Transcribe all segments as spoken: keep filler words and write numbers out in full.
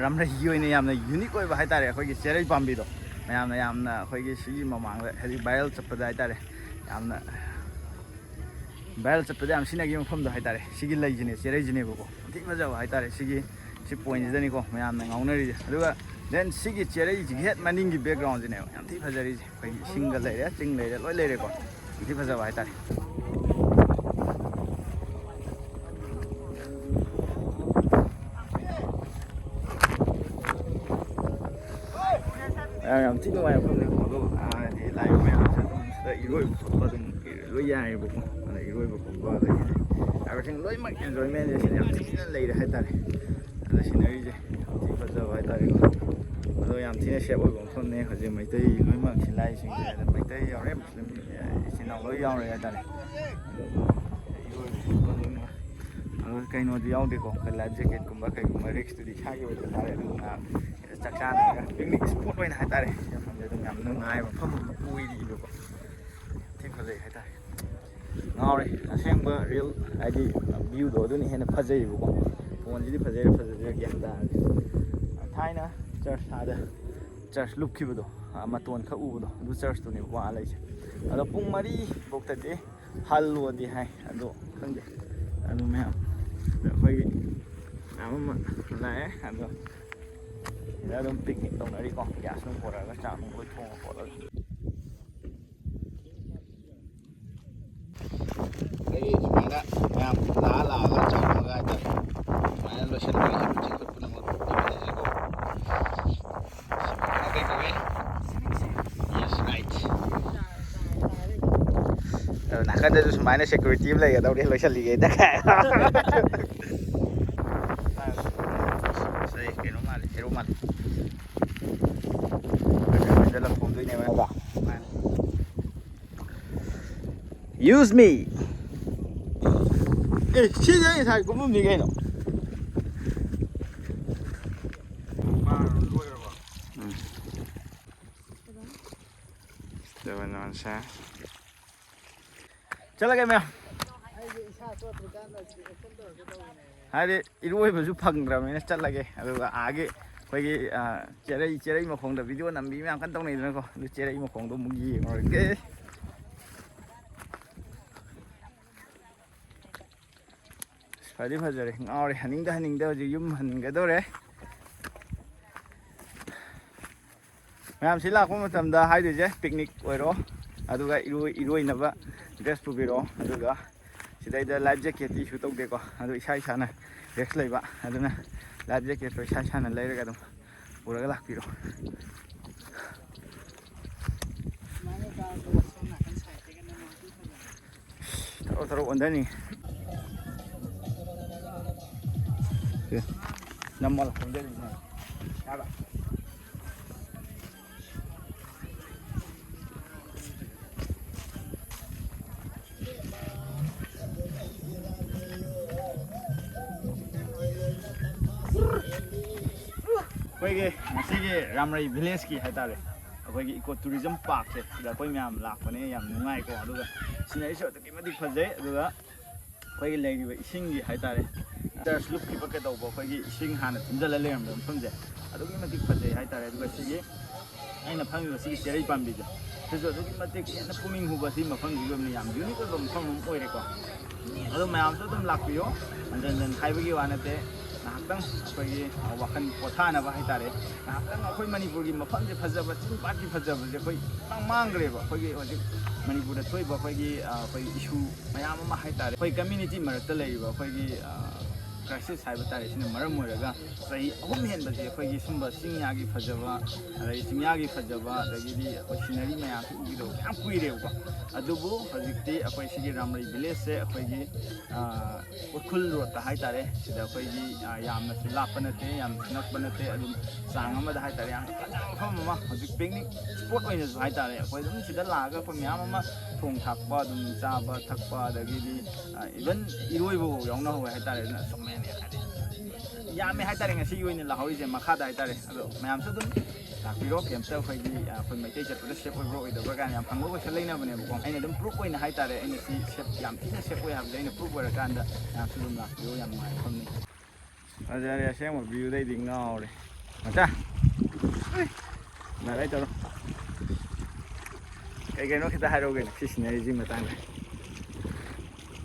ꯔꯥꯝꯔꯩꯒꯤ ꯑꯣꯏꯅ ꯌꯥꯝꯅ ꯌꯨꯅꯤꯛ ꯑꯣꯏꯕ ꯍꯥꯏꯇꯥꯔꯦ, ꯑꯩꯈꯣꯏꯒꯤ ꯆꯦꯔꯩ ꯄꯥꯝꯕꯤꯗꯣ ꯃꯌꯥꯝꯅ ꯌꯥꯝꯅ ꯑꯩꯈꯣꯏꯒꯤ ꯁꯤꯒꯤ ꯃꯃꯥꯡꯗ ꯍꯥꯏꯗꯤ ꯚꯥꯏꯔꯦꯜ ꯆꯠꯄꯗ ꯍꯥꯏꯇꯥꯔꯦ, ꯌꯥꯝꯅ ꯚꯥꯏꯔꯦꯜ ꯆꯠꯄꯗ ꯌꯥꯝ ꯁꯤꯖꯤꯟꯅꯈꯤꯕ ꯃꯐꯝꯗꯣ ꯍꯥꯏꯇꯥꯔꯦ, ꯁꯤꯒꯤ ꯂꯩꯁꯤꯅꯦ, ꯆꯦꯔꯩꯁꯤꯅꯦꯕꯀꯣ꯫ ꯌꯥꯝ ꯊꯤ ꯐꯖꯕ ꯍꯥꯏꯇꯥꯔꯦ, ꯁꯤꯒꯤ ꯁꯤ ꯄꯣꯏꯟꯁꯤꯗꯅꯤꯀꯣ ꯃꯌꯥꯝꯅ ꯉꯥꯎꯅꯔꯤꯁꯦ꯫ ꯑꯗꯨꯒ ꯗꯦꯟ ꯁꯤꯒꯤ ꯆꯦꯔꯩꯁꯤꯒꯤ ꯍꯦꯛ ꯃꯅꯤꯡꯒꯤ ꯕꯦꯛꯒ꯭ꯔꯥꯎꯟꯁꯤꯅꯦꯕ ꯌꯥꯝ ꯊꯤ ꯐꯖꯔꯤꯁꯦ, ꯑꯩꯈꯣꯏꯒꯤ ꯏꯁꯤꯡꯒ ꯂꯩꯔꯦ, ꯆꯤꯡ ꯂꯩꯔꯦ, ꯂꯣꯏ ꯂꯩꯔꯦꯀꯣ꯫ ꯌꯥꯝ ꯊꯤ ꯐꯖꯕ ꯍꯥꯏꯇꯥꯔꯦ꯫ ꯌꯥꯝ ꯌꯥꯝ ꯊꯤ ꯅꯨꯡꯉꯥꯏꯕ ꯃꯐꯝꯅꯦ꯫ ꯑꯗꯣ ꯍꯥꯏꯗꯤ ꯂꯥꯛꯏꯕ ꯃꯌꯥꯝꯁꯦ ꯑꯗꯨꯝ ꯁꯤꯗ ꯏꯔꯣꯏꯕ ꯈꯣꯠꯄ ꯑꯗꯨꯝ ꯂꯣꯏ ꯌꯥꯏꯑꯕꯀꯣ꯫ ꯑꯗ ꯏꯔꯣꯏꯕ ꯈꯣꯠꯄ ꯑꯗꯒꯤꯗꯤ everything ꯂꯣꯏꯅꯃꯛ enjoyment ꯁꯤꯗ ꯌꯥꯝ ꯊꯤꯅ ꯂꯩꯔꯦ ꯍꯥꯏꯇꯥꯔꯦ꯫ ꯑꯗ ꯁꯤꯅꯔꯤꯁꯦ ꯌꯥꯝ ꯊꯤ ꯐꯖꯕ ꯍꯥꯏꯇꯥꯔꯦꯀꯣ꯫ ꯑꯗꯣ ꯌꯥꯝ ꯊꯤꯅ ꯁꯦꯞ ꯑꯣꯏꯕ ꯃꯐꯝꯅꯦ꯫ ꯍꯧꯖꯤꯛ ꯃꯩꯇꯩ ꯂꯣꯏꯅꯃꯛ ꯁꯤꯂꯥꯏꯁꯤꯡꯁꯦ ꯑꯗ ꯃꯩꯇꯩ ꯌꯥꯎꯔꯦ, ꯃꯨꯁꯂꯤꯝ ꯏꯆꯤꯟ ꯏꯅꯥꯎ ꯂꯣꯏ ꯌꯥꯎꯔꯦ ꯍꯥꯏꯇꯥꯔꯦ꯫ ꯑꯗꯣ ꯀꯩꯅꯣꯗꯤ ꯌꯥꯎꯗꯦꯀꯣ, ꯑꯩꯈꯣꯏ ꯂꯥꯏꯐ ꯖꯦꯀꯦꯠꯀꯨꯝꯕ ꯀꯩꯒꯨꯝꯕ ꯔꯤꯛꯁꯇꯨꯗꯤ ꯏꯁꯥꯒꯤ ꯑꯣꯏꯕ ꯇꯥꯔꯦ꯫ ꯑꯗꯨꯒ ꯆꯥꯛ ꯆꯥꯅꯔꯒ ꯄꯤꯛꯅꯤꯛ ꯏꯁꯄꯣꯠ ꯑꯣꯏꯅ ꯍꯥꯏꯇꯥꯔꯦ, ꯃꯐꯝꯁꯦ ꯑꯗꯨꯝ ꯌꯥꯝ ꯅꯨꯡꯉꯥꯏꯕ ꯃꯐꯝ ꯑꯃ ꯑꯣꯏꯔꯤꯕꯀꯣ꯫ ꯊꯤ ꯐꯖꯩ ꯍꯥꯏꯇꯥꯔꯦ꯫ ꯉꯥꯎꯔꯦ꯫ ꯑꯁꯦꯡꯕ ꯔꯤꯌꯦꯜ ꯍꯥꯏꯗꯤ ꯚ꯭ꯌꯨꯗꯣ ꯑꯗꯨꯅ ꯍꯦꯟꯅ ꯐꯖꯩꯌꯦꯕꯀꯣ꯫ ꯐꯣꯟꯁꯤꯗꯤ ꯐꯖꯩꯔꯥ ꯐꯖꯗ꯭ꯔꯤꯔꯥ ꯒ꯭ꯌꯥꯟ ꯇꯥꯔꯗꯤ꯫ ꯊꯥꯏꯅ ꯆꯔꯆ ꯑꯥꯗ ꯆꯔꯆ ꯂꯨꯞꯈꯤꯕꯗꯣ, ꯑ, ꯃꯇꯣꯟ ꯈꯛ ꯎꯕꯗꯣ, ꯑꯗꯨ ꯆꯔꯆꯇꯨꯅꯦꯕꯀꯣ ꯑꯥ ꯂꯩꯁꯦ꯫ ꯑꯗꯣ ꯄꯨꯡ ꯃꯔꯤ ꯐꯥꯎꯇꯗꯤ ꯍꯜꯂꯣꯗꯤ ꯍꯥꯏ, ꯑꯗꯣ ꯈꯪꯗꯦ꯫ ꯑꯗꯨ ꯃꯌꯥꯝ ꯑꯗ ꯑꯩꯈꯣꯏꯒꯤ ꯃꯌꯥꯝ ꯑꯃ ꯂꯥꯛꯑꯦ꯫ ꯑꯗꯣ ꯁꯤꯗ ꯑꯗꯨꯝ ꯄꯤꯛꯅꯤꯛ ꯇꯧꯅꯔꯤꯀꯣ, ꯒ꯭ꯌꯥꯁ ꯅꯨꯡ ꯄꯨꯔꯛꯑꯒ ꯆꯥꯛ ꯅꯨꯡ ꯂꯣꯏ ꯊꯣꯡꯉ ꯈꯣꯠꯂꯒ꯫ ꯑꯩ ꯁꯨꯃꯥꯏꯅ ꯃꯌꯥꯝ ꯂꯥꯛꯑ ꯂꯥꯛꯑꯒ ꯆꯥꯎꯔꯒ ꯍꯥꯏꯇꯥꯔꯦ, ꯁꯨꯃꯥꯏꯅ ꯂꯣꯏꯁꯤꯟꯕꯒꯤ ꯍꯦꯕꯤꯠꯁꯦ ꯑꯩꯈꯣꯏ ꯄꯨꯝꯅꯃꯛ ꯇꯧꯃꯤꯟꯅꯁꯤꯀꯣ꯫ ꯁꯤꯕꯨ ꯀꯩꯅꯣ ꯀꯩ ꯀꯧꯏ? Yes, right. ꯑꯗꯣ ꯅꯥꯀꯟꯗꯁꯨ ꯁꯨꯃꯥꯏꯅ ꯁꯦꯀ꯭ꯌꯨꯔꯤꯇꯤ ꯑꯃ ꯂꯩꯒꯗꯧꯔꯤ, ꯂꯣꯏꯁꯤꯜꯂꯤꯉꯩꯗ ꯀꯥꯏ꯫ ꯁꯤ ꯀꯩꯅꯣ ꯃꯥꯜꯂꯦ, ꯍꯦꯔꯣ ꯃꯥꯜꯂꯦ꯫ ꯂꯪꯊꯣꯛꯑꯝꯗꯣꯏꯅꯦꯕ ꯅꯠꯇ꯭ꯔꯥ? Use me. ꯑꯦ, ꯁꯤꯗꯤ ꯑꯩ ꯉꯁꯥꯏ ꯀꯨꯝꯃꯝꯅꯤ ꯀꯩꯅꯣ꯫ ꯎꯝ꯫ ꯆꯠꯂꯒꯦ ꯃꯌꯥꯝ꯫ ꯑꯩꯁꯦ ꯏꯁꯥ ꯆꯣꯠꯇ꯭ꯔꯤꯀꯥꯟꯗ reaction ꯇꯧꯔꯒꯦ ꯇꯧꯕꯅꯦ꯫ ꯍꯥꯏꯗꯤ ꯏꯔꯣꯏꯕꯁꯨ ꯐꯪꯗ꯭ꯔꯕꯅꯤꯅ ꯆꯠꯂꯒꯦ꯫ ꯑꯗꯨꯒ ꯑꯥꯒꯤ ꯑꯩꯈꯣꯏꯒꯤ, ꯑ, ꯆꯦꯔꯩ, ꯆꯦꯔꯩ ꯃꯈꯣꯡꯗ ꯚꯤꯗꯤꯑꯣ ꯅꯝꯕꯤ ꯃꯌꯥꯝ ꯀꯟꯅ ꯇꯧꯅꯩꯗꯅꯀꯣ, ꯑꯗꯨ ꯆꯦꯔꯩ ꯃꯈꯣꯡꯗꯣ ꯑꯃꯨꯛ ꯌꯦꯡꯉꯨꯔꯒꯦ꯫ ꯑꯁ, ꯐꯗꯤ ꯐꯖꯔꯦ, ꯉꯥꯎꯔꯦ, ꯍꯟꯅꯤꯡꯗ ꯍꯟꯅꯤꯡꯗ ꯍꯧꯖꯤꯛ ꯌꯨꯝ ꯍꯟꯒꯗꯧꯔꯦ꯫ ꯃꯌꯥꯝ ꯁꯤ ꯂꯥꯛꯄ ꯃꯇꯝꯗ ꯍꯥꯏꯗꯣꯏꯁꯦ, ꯄꯤꯛꯅꯤꯛ ꯑꯣꯏꯔꯣ, ꯑꯗꯨꯒ ꯏꯔꯣꯏ-, ꯏꯔꯣꯏꯅꯕ ꯗ꯭ꯔꯦꯁ ꯄꯨꯕꯤꯔꯛꯑꯣ꯫ ꯑꯗꯨꯒ ꯁꯤꯗꯩꯗ ꯂꯥꯏꯐ ꯖꯦꯀꯦꯠꯇꯤ ꯏꯁꯨ ꯇꯧꯗꯦꯀꯣ, ꯑꯗꯨ ꯏꯁꯥ ꯏꯁꯥꯅ ꯔꯤꯛꯁ ꯂꯩꯕ, ꯑꯗꯨꯅ ꯂꯥꯏꯐ ꯖꯦꯀꯦꯠꯇꯣ ꯏꯁꯥ ꯏꯁꯥꯅ ꯂꯩꯔꯒ ꯑꯗꯨꯝ ꯄꯨꯔꯒ ꯂꯥꯛꯄꯤꯔꯣ꯫ ꯊꯔꯣ ꯊꯔꯣ ꯑꯣꯟꯊꯅꯤ꯫ ꯁꯦ, ꯅꯝꯃꯣ, ꯑꯣꯟꯊꯅꯤ꯫ ꯌꯥꯔꯕ? ꯑꯩꯈꯣꯏꯒꯤ ꯉꯁꯤꯒꯤ ꯔꯥꯝꯔꯩ ꯚꯤꯂꯦꯖꯀꯤ ꯍꯥꯏꯇꯥꯔꯦ, ꯑꯩꯈꯣꯏꯒꯤ ꯏꯀꯣ ꯇꯨꯔꯤꯖꯝ ꯄꯥꯔꯛꯁꯦ, ꯁꯤꯗ ꯑꯩꯈꯣꯏ ꯃꯌꯥꯝ ꯂꯥꯛꯄꯅꯦ, ꯌꯥꯝ ꯅꯨꯡꯉꯥꯏꯀꯣ꯫ ꯑꯗꯨꯒ ꯁꯤꯅꯔꯤꯁꯨ ꯑꯗꯨꯛꯀꯤ ꯃꯇꯤꯛ ꯐꯖꯩ꯫ ꯑꯗꯨꯒ ꯑꯩꯈꯣꯏꯒꯤ ꯂꯩꯔꯤꯕ ꯏꯁꯤꯡꯒꯤ ꯍꯥꯏꯇꯥꯔꯦ, ꯆꯔꯆ ꯂꯨꯞꯈꯤꯕ ꯀꯩꯗꯧꯕ, ꯑꯩꯈꯣꯏꯒꯤ ꯏꯁꯤꯡ ꯍꯥꯟꯅ ꯊꯨꯝꯖꯤꯜꯂ ꯂꯩꯔꯝꯕ ꯃꯐꯝꯁꯦ ꯑꯗꯨꯛꯀꯤ ꯃꯇꯤꯛ ꯐꯖꯩ ꯍꯥꯏꯇꯥꯔꯦ꯫ ꯑꯗꯨꯒ ꯁꯤꯒꯤ ꯑꯩꯅ ꯐꯝꯃꯤꯕ ꯁꯤꯒꯤ ꯆꯦꯔꯩ ꯄꯥꯝꯕꯤꯁꯦ, ꯁꯤꯁꯨ ꯑꯗꯨꯛꯀꯤ ꯃꯇꯤꯛ ꯍꯦꯟꯅ ꯄꯨꯛꯅꯤꯡ ꯍꯨꯕ, ꯁꯤ ꯃꯐꯝꯁꯤꯒꯤ ꯑꯣꯏꯅ ꯌꯥꯝ ꯌꯨꯅꯤꯛ ꯑꯣꯏꯕ ꯃꯐꯝ ꯑꯃ ꯑꯣꯏꯔꯦꯀꯣ꯫ ꯑꯗꯣ ꯃꯌꯥꯝꯁꯨ ꯑꯗꯨꯝ ꯂꯥꯛꯄꯤꯌꯣ, ꯍꯟꯖꯟ ꯍꯟꯖꯟ ꯍꯥꯏꯕꯒꯤ ꯋꯥ ꯅꯠꯇꯦ꯫ ꯉꯥꯏꯍꯥꯛꯇꯪ ꯑꯩꯈꯣꯏꯒꯤ, ꯑ, ꯋꯥꯈꯜ ꯄꯣꯊꯥꯅꯕ ꯍꯥꯏꯇꯥꯔꯦ, ꯉꯥꯏꯍꯥꯛꯇꯪ ꯑꯩꯈꯣꯏ ꯃꯅꯤꯄꯨꯔꯒꯤ ꯃꯐꯝꯁꯦ ꯐꯖꯕ, ꯆꯤꯡ ꯄꯥꯠꯀꯤ ꯐꯖꯕꯁꯦ ꯑꯩꯈꯣꯏ ꯏꯃꯥꯡ ꯃꯥꯡꯈ꯭ꯔꯦꯕ꯫ ꯑꯩꯈꯣꯏꯒꯤ ꯍꯧꯖꯤꯛ ꯃꯅꯤꯄꯨꯔꯗ ꯊꯣꯛꯏꯕ ꯑꯩꯈꯣꯏꯒꯤ, ꯑ, ꯑꯩꯈꯣꯏ ꯏꯁꯨ ꯃꯌꯥꯝ ꯑꯃ ꯍꯥꯏꯇꯥꯔꯦ, ꯑꯩꯈꯣꯏ ꯀꯝꯃ꯭ꯌꯨꯅꯤꯇꯤ ꯃꯔꯛꯇ ꯂꯩꯔꯤꯕ ꯑꯩꯈꯣꯏꯒꯤ, ꯑ, ꯀ꯭ꯔꯥꯏꯁꯤꯁ ꯍꯥꯏꯕ ꯇꯥꯔꯦ, ꯁꯤꯅ ꯃꯔꯝ ꯑꯣꯏꯔꯒ ꯆꯍꯤ ꯑꯍꯨꯝ ꯍꯦꯟꯕꯁꯦ ꯑꯩꯈꯣꯏꯒꯤ ꯁꯨꯝꯕ ꯆꯤꯡꯌꯥꯒꯤ ꯐꯖꯕ, ꯑꯗꯒꯤ ꯆꯤꯡꯌꯥꯒꯤ ꯐꯖꯕ, ꯑꯗꯒꯤꯗꯤ ꯑꯩꯈꯣꯏ ꯁꯤꯅꯔꯤ ꯃꯌꯥꯝꯁꯦ ꯎꯈꯤꯗꯕ ꯃꯌꯥꯝ ꯀꯨꯏꯔꯦꯕꯀꯣ꯫ ꯑꯗꯨꯕꯨ ꯍꯧꯖꯤꯛꯇꯤ ꯑꯩꯈꯣꯏ ꯁꯤꯒꯤ ꯔꯥꯝꯔꯩ ꯚꯤꯂꯦꯖꯁꯦ ꯑꯩꯈꯣꯏꯒꯤ, ꯑ, ꯎꯈ꯭ꯔꯨꯜ ꯔꯣꯗꯇ ꯍꯥꯏꯇꯥꯔꯦ, ꯁꯤꯗ ꯑꯩꯈꯣꯏꯒꯤ, ꯑ, ꯌꯥꯝꯅꯁꯨ ꯂꯥꯞꯄ ꯅꯠꯇꯦ, ꯌꯥꯝꯅꯁꯨ ꯅꯛꯄ ꯅꯠꯇꯦ, ꯑꯗꯨꯝ ꯆꯥꯡ ꯑꯃꯗ ꯍꯥꯏꯇꯥꯔꯦ, ꯌꯥꯝꯅ ꯐꯖꯕ ꯃꯐꯝ ꯑꯃ, ꯍꯧꯖꯤꯛ ꯄꯤꯛꯅꯤꯛ ꯁ꯭ꯄꯣꯠ ꯑꯣꯏꯅꯁꯨ ꯍꯥꯏꯇꯥꯔꯦ, ꯑꯩꯈꯣꯏ ꯑꯗꯨꯝ ꯁꯤꯗ ꯂꯥꯛꯑꯒ ꯑꯩꯈꯣꯏ ꯃꯌꯥꯝ ꯑꯃ ꯊꯣꯡ ꯊꯥꯛꯄ, ꯑꯗꯨꯝ ꯆꯥꯕ ꯊꯛꯄ, ꯑꯗꯒꯤꯗꯤ, ꯑ, ꯏꯚꯟ ꯏꯔꯣꯏꯕꯐꯥꯎ ꯌꯥꯎꯅꯍꯧꯋꯦ ꯍꯥꯏꯇꯥꯔꯦ꯫ ꯑꯗꯨꯅ so many ꯍꯥꯏꯗꯤ ꯌꯥꯝꯃꯦ ꯍꯥꯏꯇꯥꯔꯦ ꯉꯁꯤꯒꯤ ꯑꯣꯏꯅ ꯂꯥꯛꯍꯧꯔꯤꯁꯦ ꯃꯈꯥꯗ ꯍꯥꯏꯇꯥꯔꯦ꯫ ꯑꯗꯣ ꯃꯌꯥꯝꯁꯨ ꯑꯗꯨꯝ ꯂꯥꯛꯄꯤꯔꯣ, ꯀꯩꯝꯇ ꯑꯩꯈꯣꯏꯒꯤ ꯑꯩꯈꯣꯏ ꯃꯩꯇꯩ ꯆꯠꯄꯗ ꯁꯦꯞ ꯑꯣꯏꯕ꯭ꯔꯥ ꯑꯣꯏꯗꯕ꯭ꯔꯥ ꯀꯥꯏꯅ ꯌꯥꯝ ꯍꯪꯕ ꯀꯣꯏꯁꯟ ꯂꯩꯅꯕꯅꯦꯕꯀꯣ꯫ ꯑꯩꯅ ꯑꯗꯨꯝ ꯄ꯭ꯔꯨꯐ ꯑꯣꯏꯅ ꯍꯥꯏꯇꯥꯔꯦ, ꯑꯩꯅ ꯁꯤ ꯁꯦꯞ, ꯌꯥꯝ ꯊꯤꯅ ꯁꯦꯞ ꯑꯣꯏ ꯍꯥꯏꯕꯁꯦ ꯑꯩꯅ ꯄ꯭ꯔꯨꯐ ꯑꯣꯏꯔꯀꯥꯟꯗ ꯃꯌꯥꯝꯁꯨ ꯑꯗꯨꯝ ꯂꯥꯛꯄꯤꯌꯣ, ꯌꯥꯝ ꯅꯨꯡꯉꯥꯏꯕ ꯃꯐꯝꯅꯤ꯫ ꯐꯖꯔꯦ ꯑꯁꯦꯡꯕ ꯚ꯭ꯌꯨꯗꯩꯗꯤ ꯉꯥꯎꯔꯦ꯫ ꯃꯆꯥ, ꯎꯏ, ꯂꯥꯏꯔꯤꯛ ꯇꯧꯔꯣ꯫ ꯀꯩ ꯀꯩꯅꯣ ꯈꯤꯇ ꯍꯥꯏꯔꯛꯎ ꯀꯩꯅꯣ ꯁꯤ ꯁꯤꯅꯔꯤꯁꯤ ꯃꯇꯥꯡꯗ꯫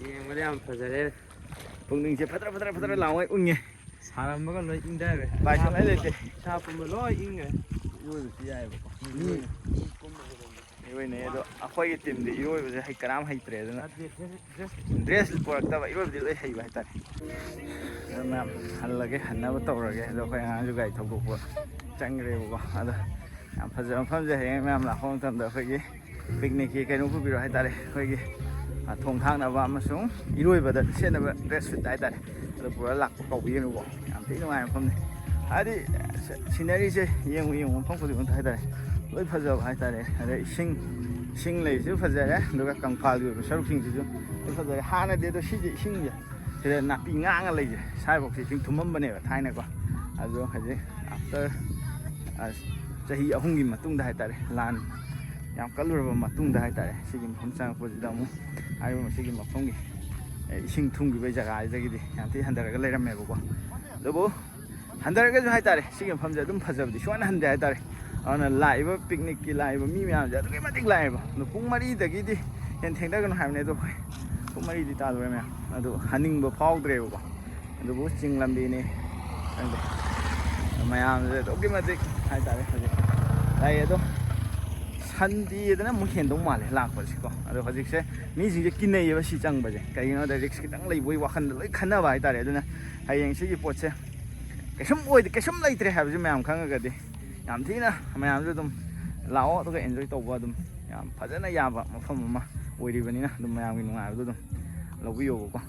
ꯌꯦꯡꯕꯗ ꯌꯥꯝ ꯐꯖꯔꯦ꯫ ꯄꯨꯛꯅꯤꯡꯁꯦ ꯐꯠꯇ꯭ꯔ ꯐꯠꯇ꯭ꯔ ꯐꯠꯇ꯭ꯔ ꯂꯥꯎꯉꯩ ꯎꯪꯉꯦ꯫ ꯁꯥꯔꯝꯕꯒ ꯂꯣꯏ ꯏꯪꯊꯈ꯭ꯔꯦ꯫ ꯎꯄꯥꯏ ꯁꯨꯡꯂꯩ ꯂꯩꯇꯦ꯫ ꯏꯁꯥ ꯄꯨꯝꯕ ꯂꯣꯏ ꯏꯪꯈ꯭ꯔꯦ꯫ ꯏꯔꯣꯏꯕꯁꯨ ꯌꯥꯏꯑꯕꯀꯣ꯫ ꯃꯤ ꯏꯔꯣꯏꯅꯩ ꯑꯗꯣ ꯑꯩꯈꯣꯏꯒꯤ ꯇꯤꯝꯗꯤ ꯏꯔꯣꯏꯕꯁꯦ ꯍꯩ ꯀꯅꯥꯝ ꯍꯩꯇ꯭ꯔꯦꯗꯅ꯫ ꯗ꯭ꯔꯦꯁ ꯄꯨꯔꯛꯇꯕ, ꯏꯔꯣꯏꯕꯗꯤ ꯂꯣꯏ ꯍꯩꯕ ꯍꯥꯏꯇꯥꯔꯦ꯫ ꯑꯗꯣ ꯃꯌꯥꯝ ꯍꯜꯂꯒꯦ, ꯍꯟꯅꯕ ꯇꯧꯔꯒꯦ꯫ ꯑꯗꯣ ꯑꯩꯈꯣꯏ ꯑꯉꯥꯡꯁꯨ ꯒꯥꯔꯤ ꯊꯧꯗꯣꯛꯄ ꯆꯪꯈ꯭ꯔꯦꯕꯀꯣ꯫ ꯑꯗꯣ ꯌꯥꯝ ꯐꯖꯕ ꯃꯐꯝꯁꯦ ꯍꯌꯦꯡ ꯃꯌꯥꯝ ꯂꯥꯛꯄ ꯃꯇꯝꯗ ꯑꯩꯈꯣꯏꯒꯤ ꯄꯤꯛꯅꯤꯛꯀꯤ ꯀꯩꯅꯣ ꯄꯨꯕꯤꯔꯣ ꯍꯥꯏꯇꯥꯔꯦ꯫ ꯑꯩꯈꯣꯏꯒꯤ ꯑ, ꯊꯣꯡ ꯊꯥꯛꯅꯕ ꯑꯃꯁꯨꯡ ꯏꯔꯣꯏꯕꯗ ꯁꯦꯠꯅꯕ ꯗ꯭ꯔꯦꯁ ꯁꯨꯠ ꯍꯥꯏꯇꯥꯔꯦ꯫ ꯑꯗꯣ ꯄꯨꯔꯥ ꯂꯥꯛꯄ ꯀꯧꯕꯤꯒꯅꯨꯀꯣ꯫ ꯌꯥꯝ ꯊꯤ ꯅꯨꯡꯉꯥꯏꯕ ꯃꯐꯝꯅꯤ꯫ ꯍꯥꯏꯗꯤ ꯁꯤꯅꯔꯤꯁꯦ ꯌꯦꯡꯉꯨ ꯌꯦꯡꯉꯨ ꯃꯐꯝ ꯈꯨꯗꯤꯡꯃꯛꯇ ꯍꯥꯏꯇꯥꯔꯦ ꯂꯣꯏ ꯐꯖꯕ ꯍꯥꯏꯇꯥꯔꯦ꯫ ꯑꯗꯩ ꯏꯁꯤꯡ, ꯏꯁꯤꯡ ꯂꯩꯔꯤꯁꯨ ꯐꯖꯔꯦ, ꯑꯗꯨꯒ ꯀꯪꯐꯥꯜꯒꯤ ꯑꯣꯏꯕ ꯁꯔꯨꯛꯁꯤꯡꯁꯤꯁꯨ ꯂꯣꯏ ꯐꯖꯔꯦ꯫ ꯍꯥꯟꯅꯗꯤ ꯑꯗꯣ ꯁꯤꯁꯦ ꯏꯁꯤꯡꯁꯦ ꯁꯤꯗ ꯅꯥꯄꯤ ꯉꯥꯡꯉ ꯂꯩꯁꯦ, ꯁ꯭ꯋꯥꯏꯐꯥꯎꯁꯦ ꯏꯁꯤꯡ ꯊꯨꯝꯃꯝꯕꯅꯦꯕ ꯊꯥꯏꯅꯀꯣ꯫ ꯑꯗꯣ ꯍꯧꯖꯤꯛ ꯑꯥꯐꯇꯔ ꯆꯍꯤ ꯑꯍꯨꯝꯒꯤ ꯃꯇꯨꯡꯗ ꯍꯥꯏꯇꯥꯔꯦ, ꯂꯥꯟ ꯌꯥꯝ ꯀꯜꯂꯨꯔꯕ ꯃꯇꯨꯡꯗ ꯍꯥꯏꯇꯥꯔꯦ, ꯁꯤꯒꯤ ꯃꯐꯝ ꯆꯪꯉꯛꯄꯁꯤꯗ ꯑꯃꯨꯛ ꯍꯥꯏꯔꯤꯕ ꯃꯁꯤꯒꯤ ꯃꯐꯝꯒꯤ, ꯑꯦ, ꯏꯁꯤꯡ ꯊꯨꯝꯈꯤꯕꯒꯤ ꯖꯒꯥꯁꯤꯗꯒꯤꯗꯤ ꯌꯥꯝ ꯊꯤ ꯍꯟꯊꯔꯒ ꯂꯩꯔꯝꯃꯦꯕꯀꯣ꯫ ꯑꯗꯨꯕꯨ ꯍꯟꯊꯔꯒꯁꯨ ꯍꯥꯏꯇꯥꯔꯦ ꯁꯤꯒꯤ ꯃꯐꯝꯁꯦ ꯑꯗꯨꯝ ꯐꯖꯕꯗꯤ ꯁꯨꯡꯍꯟ ꯍꯟꯗꯦ ꯍꯥꯏꯇꯥꯔꯦ꯫ ꯑꯗꯨꯅ ꯂꯥꯛꯏꯕ ꯄꯤꯛꯅꯤꯛꯀꯤ ꯂꯥꯛꯏꯕ ꯃꯤ ꯃꯌꯥꯝꯁꯦ ꯑꯗꯨꯛꯀꯤ ꯃꯇꯤꯛ ꯂꯥꯛꯑꯦꯕ꯫ ꯑꯗꯣ ꯄꯨꯡ ꯃꯔꯤꯗꯒꯤꯗꯤ ꯍꯦꯟꯅ ꯊꯦꯡꯊꯒꯅꯨ ꯍꯥꯏꯕꯅꯦ, ꯑꯗꯣ ꯄꯨꯡ ꯃꯔꯤꯗꯤ ꯇꯥꯗꯣꯔꯦ ꯃꯌꯥꯝ꯫ ꯑꯗꯨ ꯍꯟꯅꯤꯡꯕ ꯐꯥꯎꯗ꯭ꯔꯦꯕꯀꯣ꯫ ꯑꯗꯨꯕꯨ ꯆꯤꯡ ꯂꯝꯕꯤꯅꯤ, ꯈꯪꯗꯦ꯫ ꯃꯌꯥꯝꯁꯦ ꯑꯗꯨꯛꯀꯤ ꯃꯇꯤꯛ ꯍꯥꯏꯇꯥꯔꯦ ꯍꯧꯖꯤꯛ ꯂꯥꯛꯑꯦ꯫ ꯑꯗꯣ ꯁꯟꯗꯦꯗꯅ ꯑꯃꯨꯛ ꯍꯦꯟꯗꯧ ꯃꯥꯜꯂꯦ ꯂꯥꯛꯄꯁꯤꯀꯣ꯫ ꯑꯗꯣ ꯍꯧꯖꯤꯛꯁꯦ ꯃꯤꯁꯤꯡꯁꯦ ꯀꯤꯅꯩꯌꯦꯕ ꯁꯤ ꯆꯪꯕꯁꯦ, ꯀꯩꯒꯤꯅꯣꯗ ꯔꯤꯛꯁ ꯈꯤꯇꯪ ꯂꯩꯕꯒꯤ ꯋꯥꯈꯜꯗ ꯂꯣꯏ ꯈꯟꯅꯕ ꯍꯥꯏꯇꯥꯔꯦ꯫ ꯑꯗꯨꯅ ꯍꯌꯦꯡ ꯁꯤꯒꯤ ꯄꯣꯠꯁꯦ ꯀꯩꯁꯨꯝ ꯑꯣꯏꯗꯦ, ꯀꯩꯁꯨꯝ ꯂꯩꯇ꯭ꯔꯦ ꯍꯥꯏꯕꯁꯤ ꯃꯌꯥꯝ ꯈꯪꯉꯒꯗꯤ ꯌꯥꯝ ꯊꯤꯅ ꯃꯌꯥꯝꯁꯨ ꯑꯗꯨꯝ ꯂꯥꯛꯑꯣ, ꯑꯗꯨꯒ ꯑꯦꯟꯖꯣꯏ ꯇꯧꯕ ꯑꯗꯨꯝ ꯌꯥꯝ ꯐꯖꯅ ꯌꯥꯕ ꯃꯐꯝ ꯑꯃ ꯑꯣꯏꯔꯤꯕꯅꯤꯅ ꯑꯗꯨꯝ ꯃꯌꯥꯝꯒꯤ ꯅꯨꯡꯉꯥꯏꯕꯗꯣ ꯑꯗꯨꯝ ꯂꯧꯕꯤꯌꯣꯕꯀꯣ꯫